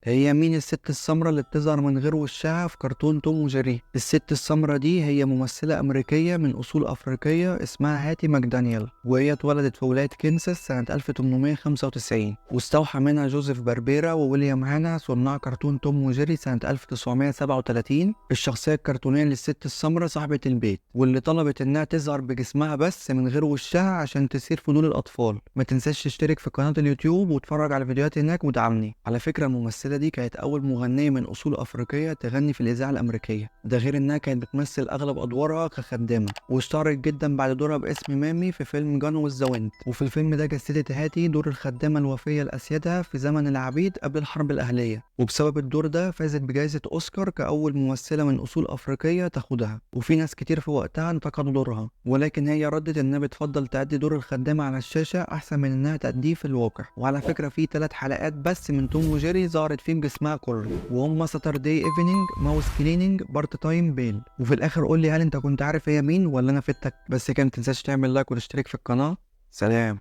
هي مين الست السمراء اللي بتظهر من غير وشها في كرتون توم وجيري؟ الست السمراء دي هي ممثلة أمريكية من أصول أفريقية اسمها هاتي ماكدانيال، وهي اتولدت في ولاية كنساس سنة 1895، واستوحى منها جوزيف باربيرا وويليام هانا صناع كرتون توم وجيري سنة 1937 الشخصية الكرتونية للست السمراء صاحبة البيت، واللي طلبت إنها تظهر بجسمها بس من غير وشها عشان تثير فضول الأطفال. ما تنساش تشترك في قناة اليوتيوب وتتفرج على فيديوهات هناك ودعمني. على فكرة الممثلة دي كانت أول مغنية من أصول أفريقية تغني في الإذاعة الأمريكية، ده غير إنها كانت بتمثل أغلب أدوارها كخدامة، واشتهرت جدا بعد دورها باسم مامي في فيلم Gone with the Wind. وفي الفيلم ده جسدت هاتي دور الخدامة الوفية لأسيادها في زمن العبيد قبل الحرب الأهلية، وبسبب الدور ده فازت بجائزة أوسكار كأول ممثلة من أصول أفريقية تاخدها. وفي ناس كتير في وقتها انتقدوا دورها، ولكن هي ردت إنها بتفضل تأدي دور الخدامة على الشاشة أحسن من إنها تأديه في الواقع. وعلى فكرة في 3 حلقات بس من توم وجيري ظهرت فيهم جسمها كله، وهم Saturday Evening، Mouse Cleaning، Part Time Pal. وفي الآخر قول لي هل أنت كنت عارف هي مين ولا أنا فدتك؟ بس كده متنساش تعمل like وتشترك في القناة. سلام.